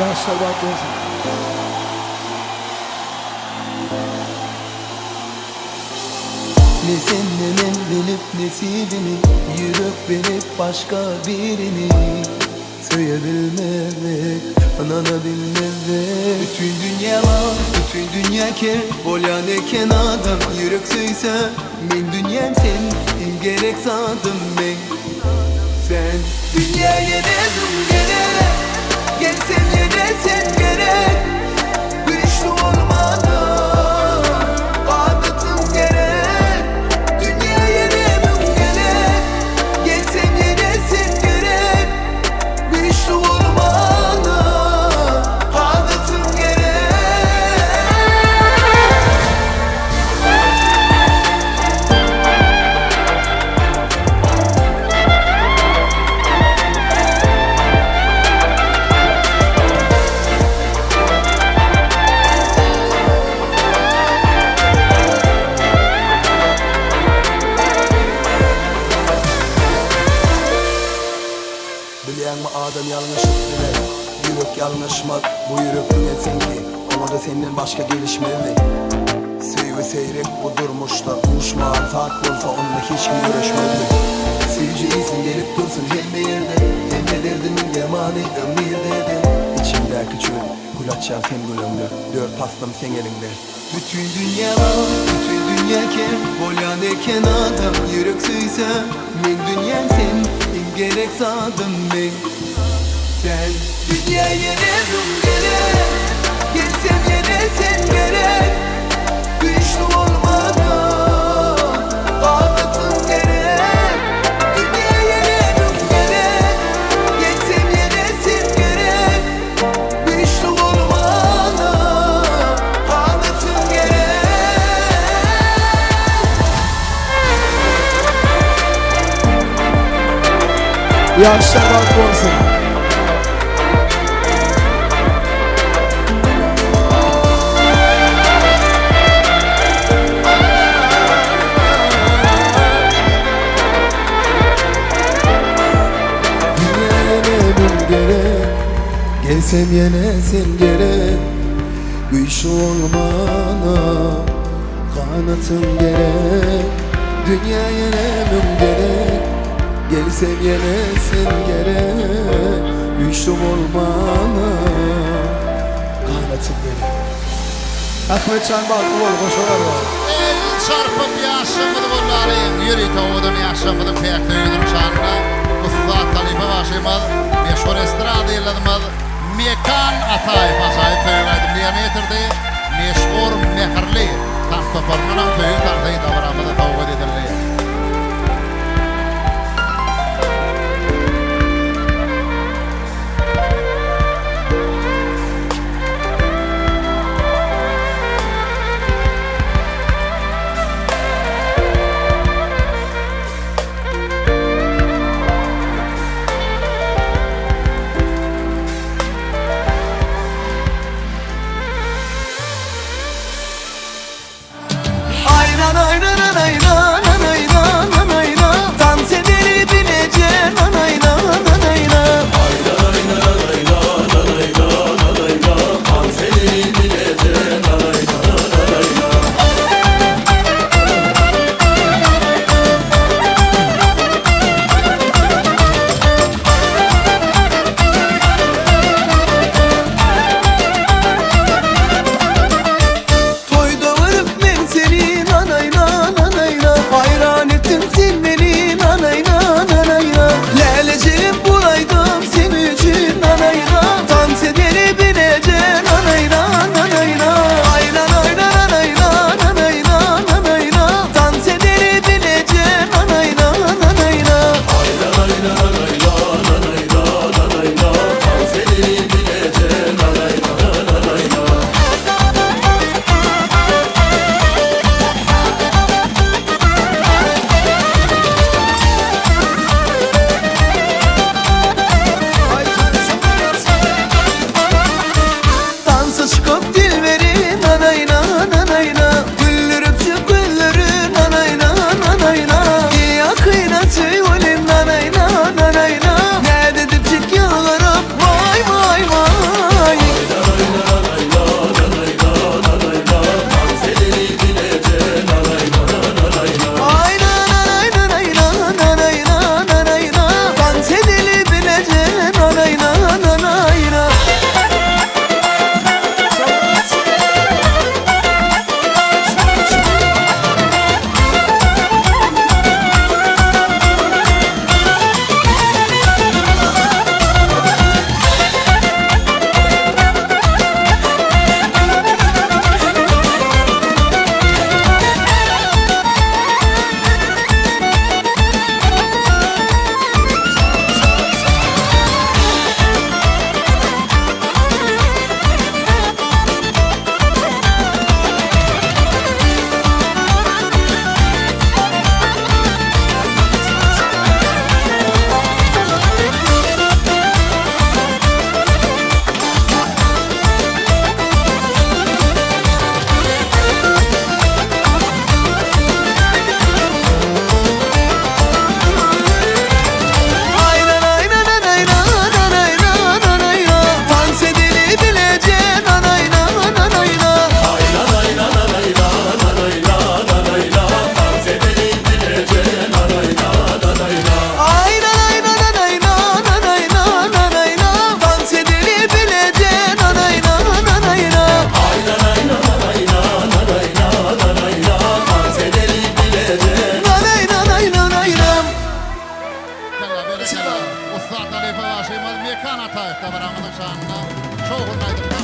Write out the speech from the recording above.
Ýaşlar bagtly bolsun. Ne sen ne men bilip nesibini Ýürek berip başga birini Söýebilmezdik, ynanabilmezdik Bütün dünýä lal, bütün dünýä ker Bolýan eken adam ýürek söýse Meň dünýäm sen, iň gerek zadym meň Sen Dünýä ýene düm gerek Gelsem ýene sen gerek Güýçli bolmana Adatym gerek Dünýä ýene müň gerek Gelsem ýene sen gerek Güýçli bolmana Adatym gerek. Bilýäňmi adam ýalňyşyp biler, ýürek ýalňyşmaz, bu ýürek diňe seňki, oňada senden başga gelişmezdi. Söýgi seýrek bu durmuşda, duşman sat bolsa onda hiç kim göreşmezdi. Süýji isim gelip dursun hemme ýerde, hemme derdimiň dermany öň nirdediň? Içimdäki çöl gül açýar sen güleňde, dört paslym seň eliňde. Bütün dünýä lal, bütün dünýä ker Bolýan eken adam ýürek söýse Meň dünýäm sen, iň gerek zadym meň Sen. Dünýä ýene müň gerek Gelsem ýene sen gerek Güýçli bolmana Adatym gerek Dünýä ýene müň gerek Gelsem ýene sen gerek Güýçli bolmana Ganatym gerek. Ýaşlar bagtly bolsun. Dünýä gerek Gelsem ýene sen gerek Güýçli bolmana Ganatym gerek Dünýä ýene müň gerek Gelsem ýene sen gerek Güýçli bolmana Ganatym gerek. Ahmetjan bagtly bol goşalar bol. El çarpyp ýaşlarymyzy goldalyň, ýörite owadan ýaşlarymyzyň päk söýgüsiniň şanyna ussat halypa bagşymyz, meşhur estrada ýyldyzymyz Mekan Ataýew ajaýyp söýgi aýdymyny ýerine ýetirdi. Meşhur Mähirli tans toparyndanam söýgi tansy dabaramyza sowgat edildi. Dabaramyzyň şanyna şowhunly aýdymlar.